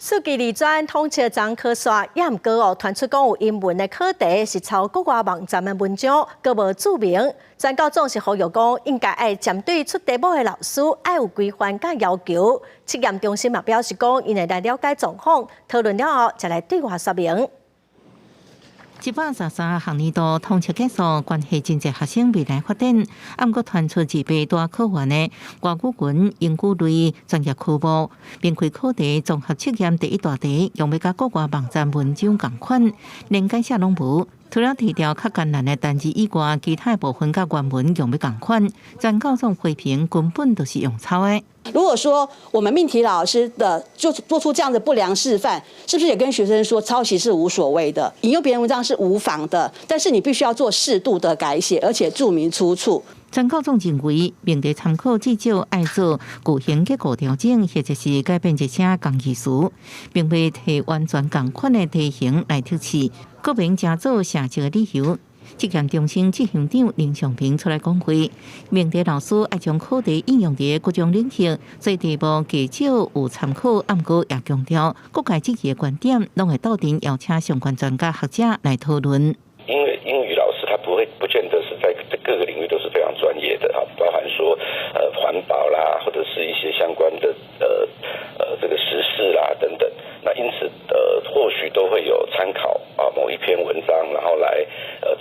四級二專統測昨考煞，也毋過哦，傳出講有英文的考題是抄國外網站的文章，閣無註明。全教總是呼籲講，應該愛針對出題目的老師，愛有規範佮要求。測驗中心嘛表示講，𪜶會來了解狀況，討論了後，才來對外說明。113學年度統測結束，關係真濟學生未來發展，毋過傳出自備大考員的外語文、英語類專業科目，並開考題綜合測驗第一大題，用欲佮國外網站文章仝款，連改寫攏無。除了提掉較艱難的單字以外，其他部分佮原文用欲仝款，全教總批評根本就是用抄的。如果說我們命題老師的就做出這樣的不良示範，是不是也跟學生說抄襲是無所謂的，引用別人文章是無妨的，但是你必須要做適度的改寫，而且註明出處。全教總認為，命題參考至少愛做句型結構調整，或者是改變一些共義詞，並袂提完全仝款的題型來測試，閣免加做寫這個理由。測驗中心執行長林尚平出來講話，命題老師愛將考題應用佇各種領域，所以題目至少有參考，毋過也強調各界質疑的觀點，攏會鬥陣邀請相關專家學者來討論。因為英語老師他不會不見得是在各個領域都是非常專業的啊，包含說環保啦，或者是一些相關的這個時事啦等等。那因此或許都會有參考啊某一篇文章，然後來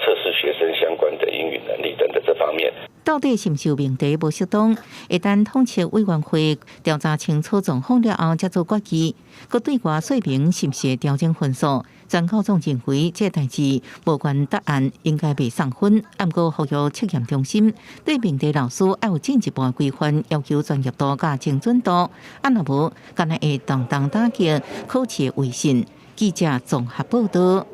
測試學生相關的英語能力等等這方面。到底是毋是有命題無適當？會等統測委員會調查清楚狀況了後，才做決議。閣對外說明是毋是會調整分數？全教總認為這代誌無關答案，應該袂送分。毋過呼籲測驗中心對命題老師愛有進一步規範，要求專業度佮精準度。啊若無，敢若會當當打擊考試的威信。記者綜合報道。